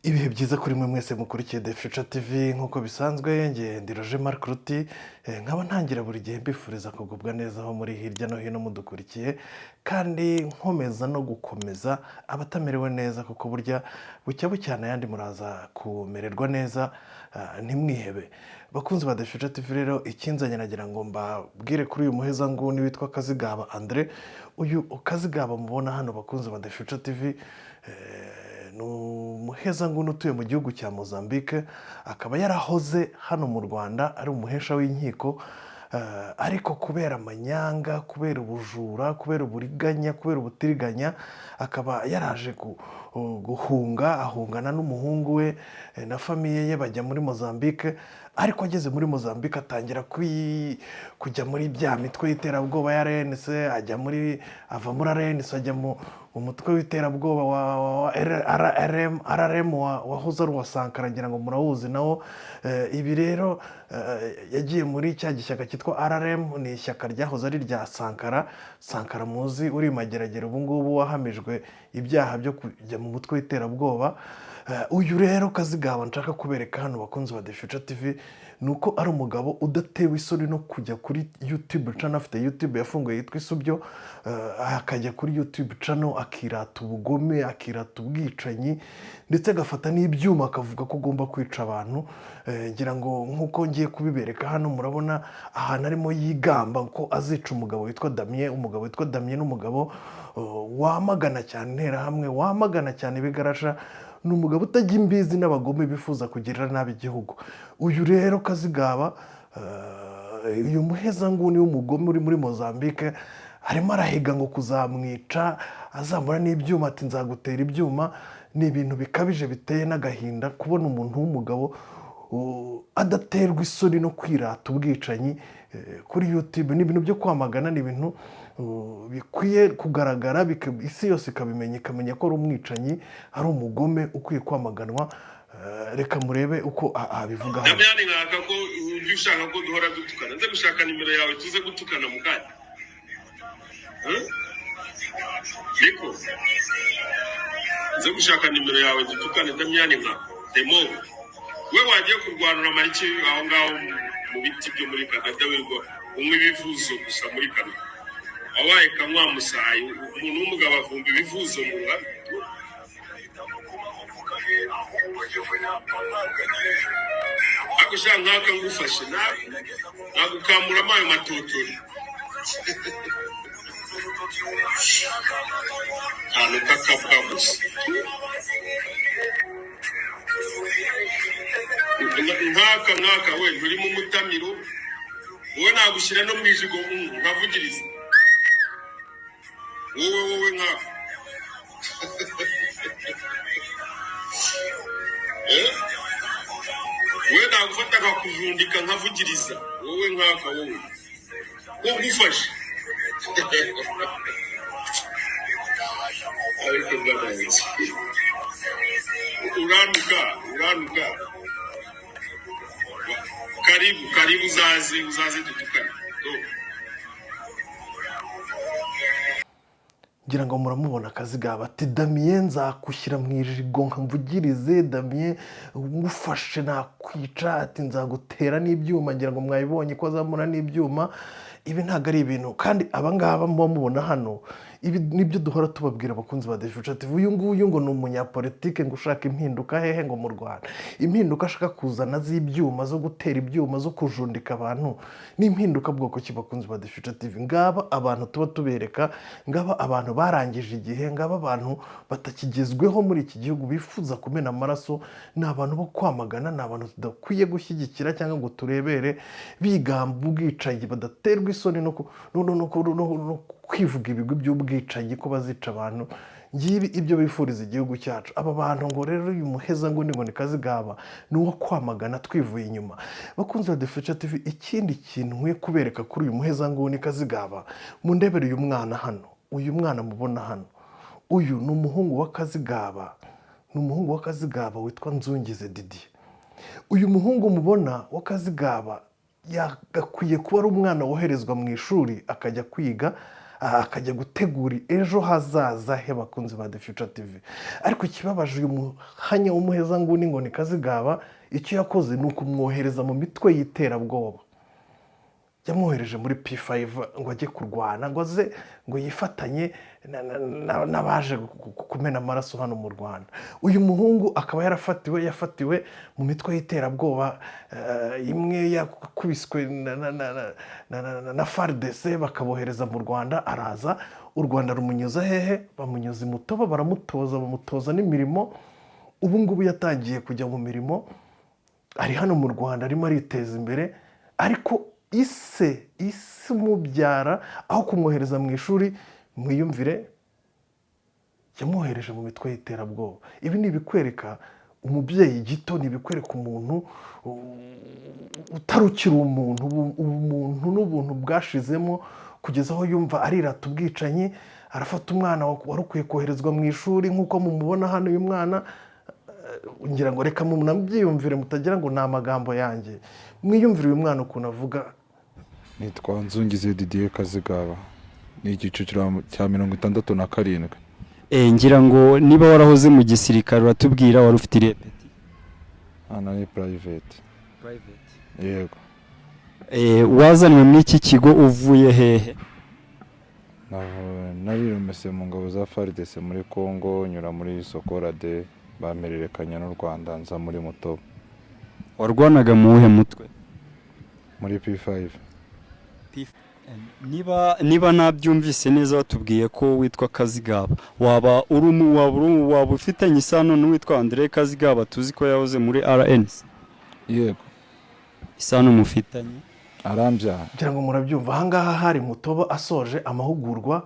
Ibihe byiza kuri mwe mwese mukurikiye The Future TV. Nk'uko bisanzwe, nge ndi Roger Marc Ruti, nkaba ntangira buri gihe mbifuriza kugubwa neza aho muri hirya no hino mudukurikiye, kandi nkomeza no gukomeza abatamerewe neza, kuko burya bucya bucyana ayandi muraza kumererwa neza, ntimwihebe. Bakunzi ba The Future TV rero, ikinzanye nagira ngo mbabwire kuri uyu muhezanguni witwa Kazigaba Andre. Uyu Kazigaba mubona hano, bakunzi ba The Future TV, ni umuhezanguni utuye mu gihugu cya Mozambique, akaba yarahoze hano mu Rwanda ari umuhesha w'inkiko, ariko kubera amanyanga, kubera ubujura, kubera uburiganya, kubera ubutiriganya, akaba yaraje guhunga, ahungana n'umuhungu we na famille ye, bajya muri Mozambique. Ariko ageze muri Mozambique atangira kujya muri bya mitwe y'iterabwoba ya RNC, ajya muri, ava muri RNC ajya mu mutwe w'iterabwoba wa RRM, RRM wahoze ari uwa Sankara, ngira ngo murawuzi nawo. Ibi rero, yagiye muri cya gishyaka cyitwa RRM, ni ishyaka ryahoze ari irya Sankara. Sankara muzi uri Mageragere ubu ngubu, wahamijwe ibyaha byo kujya mu mutwe w'iterabwoba. Uyu rero Kazigaba nshaka kubereka hano, bakunzi ba The Future TV, ni uko ari umugabo udatewe isoni no kujya kuri YouTube channel. Afite YouTube yafunguye yitwa Isubyo, akajya kuri YouTube channel akirata ubugome, akirata ubwicanyi, ndetse agafata n'ibyuma akavuga ko ugomba kwica abantu. Ngira ngo nk'uko ngiye kubibereka hano, murabona ahantu arimo yigamba ko azica umugabo witwa Damien. Umugabo witwa Damien ni umugabo wamagana cyane Interahamwe, wamagana cyane ibigarasha, ni umugabo utajya imbizi n'abagome bifuza kugirira nabi igihugu. Uyu rero Kazigaba, uyu muhezanguni w'umugome uri muri Mozambique, arimo arahiga ngo kuzamwica, azamura n'ibyuma, ati: "Nzagutera ibyuma." Ni ibintu bikabije, biteye n'agahinda kubona umuntu w'umugabo adaterwa isoni no kwirata ubwicanyi kuri YouTube. Ni ibintu byo kwamagana, ni ibintu bikwiye kugaragara, isi yose ikabimenya, ikamenya ko ari umwicanyi, ari umugome ukwiye kwamaganwa. Reka murebe uko abivuga hano. Damiyani, nkaka ko ujya ushaka ko duhora dutukana, nze gushaka nimero yawe tuze gutukana mu kanya. Niko nze gushaka nimero yawe dutukane. Damiyani, nka demo we wagiye kurwana, uramara iki aho ngaho mu biti byo muri Canada, wirirwa unywa ibivuzo gusa muri Canada? Wabaye kanywa musayi. Umuntu w'umugabo avumba ibivuzo mu ruhame? Ariko sha, nkaka ngufashe nagukamuramo ayo matotori kantu k'akabwa gusa. Nkaka nkaka we nturimo umutamiro, wowe nagushyira no mu ijigo nkavugiriza wowe, wowe nkaka. Eh? Wowe nagufata nkakujundika nkavugiriza wowe, nkaka wowe ngufashe. Ariko bwanazi uranuka, uranuka. Karibu, karibu, uzaze, uzaze dutukane. Ngira ngo muramubona Kazigaba ati: "Damien, nzakushyira mu ijigo nkamvugirize. Damien, ngufashe nakwica." Ati: "Nzagutera n'ibyuma." Ngira ngo mwabibonye ko azamura n'ibyuma. Ibi ntabwo ari ibintu. Kandi abangaba muba mubona hano, ibi nibyo duhora tubabwira, abakunzi ba The Future TV. Uyu nguyu ngo ni umunyapolitike, ngo ushaka impinduka hehe? Ngo mu Rwanda. Impinduka ashaka kuzana z'ibyuma, zo gutera ibyuma, zo kujundika abantu, ni impinduka bwoko ki, bakunzi ba The Future TV? Ngaba abantu tuba tubereka, ngaba abantu barangije igihe, ngaba abantu batakigezweho muri iki gihugu, bifuza kumena amaraso. Ni abantu bo kwamagana, ni abantu tudakwiye gushyigikira cyangwa ngo turebere bigamba ubwicanyi, badaterwa isoni no kwivuga ibigwi by'ubwicanyi, ko bazica abantu. Ngibi ibyo bifuriza igihugu cyacu aba bantu. Ngo rero uyu muheza ngo ni Kazigaba, ni uwo kwamagana twivuye inyuma, bakunzi ba The Future TV. Ikindi kintu nkwiye kubereka kuri uyu muheza nguni Kazigaba, mundebere uyu mwana hano. Uyu mwana mubona hano, uyu ni umuhungu wa Kazigaba, ni umuhungu wa Kazigaba witwa Nzungize Didier. Uyu muhungu mubona wa Kazigaba yagakwiye kuba ari umwana woherezwa mu ishuri akajya kwiga. akajya gutegura ejo hazaza he. Bakunzi ba The Future TV, ariko ikibabaje, uyu muhanya w'umuhezanguni ngo ni Kazigaba, icyo yakoze ni ukumwohereza mu mitwe y'iterabwoba. Yamwohereje muri P5 ngo ajye kurwana, ngo aze ngo yifatanye n'abaje kumena amaraso hano mu Rwanda. Uyu muhungu akaba yarafatiwe, yafatiwe mu mitwe y'iterabwoba, imwe yakubiswe na FARDC, bakabohereza mu Rwanda. Araza, u Rwanda rumunyuza hehe? Bamunyuza i Mutobo, baramutoza, bamutoza n'imirimo. Ubu ngubu yatangiye kujya mu mirimo, ari hano mu Rwanda, arimo ariteza imbere. Ariko ise umubyara, aho kumwohereza mu ishuri, mwiyumvire, yamwohereje mu mitwe y'iterabwoba. Ibi ni ibikwereka umubyeyi gito, ni ibikwereka umuntu utari ukiri umuntu. Ubumuntu n'ubuntu bwashizemo, kugeza aho yumva arirata ubwicanyi, arafata umwana wari ukwiye koherezwa mu ishuri, nk'uko mumubona hano. Uyu mwana, ngira ngo reka munabyiyumvire, mutagira ngo ni amagambo yanjye. Mwiyumvire uyu mwana ukuntu avuga. Nitwa Nzungize Didier Kazigaba, ni icyiciro cya 67. Ngira ngo niba warahoze mu gisirikare, uratubwira wari ufite irihe peti? Hano ni private. Yego. Wazanywe muri iki kigo uvuye hehe? Narirumese mu ngabo za FARDC muri Congo, nyura muri Sokolade, bampererekanya n'u Rwanda, nza muri Mutobo. Warwanaga mu wuhe mutwe? Muri P5. Niba nabyumvise neza, watubwiye ko witwa Kazigaba. Waba uri waba ufitanye isano n'uwitwa André Kazigaba, tuzi ko yahoze muri RNC? Yego. Isano mufitanye? Arambyara. Ngira ngo murabyumva, ahangaha hari Mutobo asoje amahugurwa,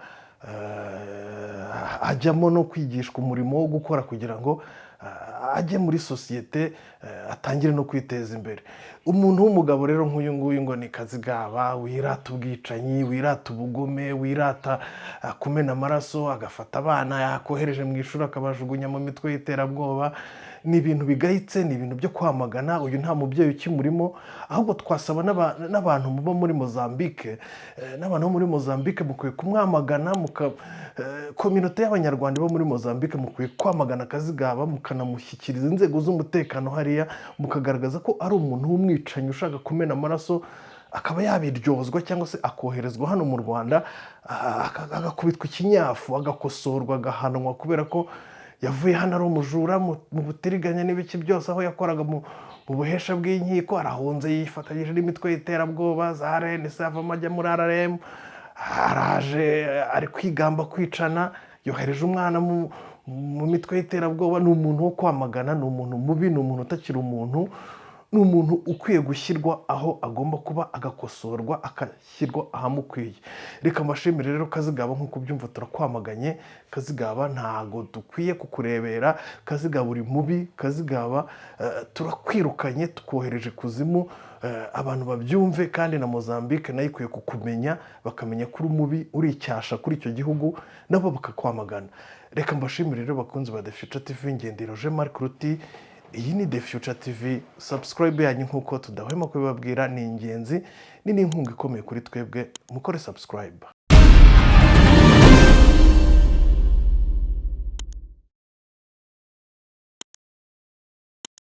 ajyamo no kwigishwa umurimo wo gukora kugira ngo ajye muri sosiyete, atangire no kwiteza imbere. Umuntu w'umugabo rero nk'uyu nguyu ngo ni Kazigaba, wirata ubwicanyi, wirata ubugome, wirata kumena amaraso, agafata abana yakohereje mu ishuri akabajugunya mu mitwe y'iterabwoba, ni ibintu bigayitse, ni ibintu byo kwamagana. Uyu nta mubyeyi ukimurimo. Ahubwo twasaba n'abantu muba muri Mozambique, n'abantu bo muri Mozambique mukwiye kumwamagana, communauté y'Abanyarwanda bo muri Mozambique mukwiye kwamagana Kazigaba, mukanamushyikiriza inzego z'umutekano hariya, mukagaragaza ko ari umuntu w'umwicanyi ushaka kumena amaraso, akaba yabiryozwa cyangwa se akoherezwa hano mu Rwanda, agakubitwa ikinyafu, agakosorwa, agahanwa, kubera ko yavuye hano ari umujura mu butiriganya n'ibiki byose, aho yakoraga mu buhesha bw'inkiko. Arahunze, yifatanyije n'imitwe y'iterabwoba za RNC, avamo ajya muri RRM, araje ari kwigamba kwicana, yohereje umwana mu mitwe y'iterabwoba. Ni umuntu wo kwamagana, ni umuntu mubi, ni umuntu utakiri umuntu, ni umuntu ukwiye gushyirwa aho agomba kuba, agakosorwa, agashyirwa ahamukwiye. Reka mbashimire rero. Kazigaba, nk'uko ubyumva, turakwamaganye. Kazigaba, ntago dukwiye kukurebera. Kazigaba, uri mubi. Kazigaba, turakwirukanye, tukohereje kuzimu. Abantu babyumve, kandi na Mozambique nayo ikwiye kukumenya, bakamenya ko uri mubi, uri icyasha kuri icyo gihugu, nabo bakakwamagana. Reka mbashimire rero, bakunzi ba The Future TV. Ngendero Jean Marc Ruti, iyi ni The Future TV. Subscribe yanyu, nk'uko tudahwema kubibabwira, ni ingenzi, ni n'inkunga ikomeye kuri twebwe. Mukore subscribe.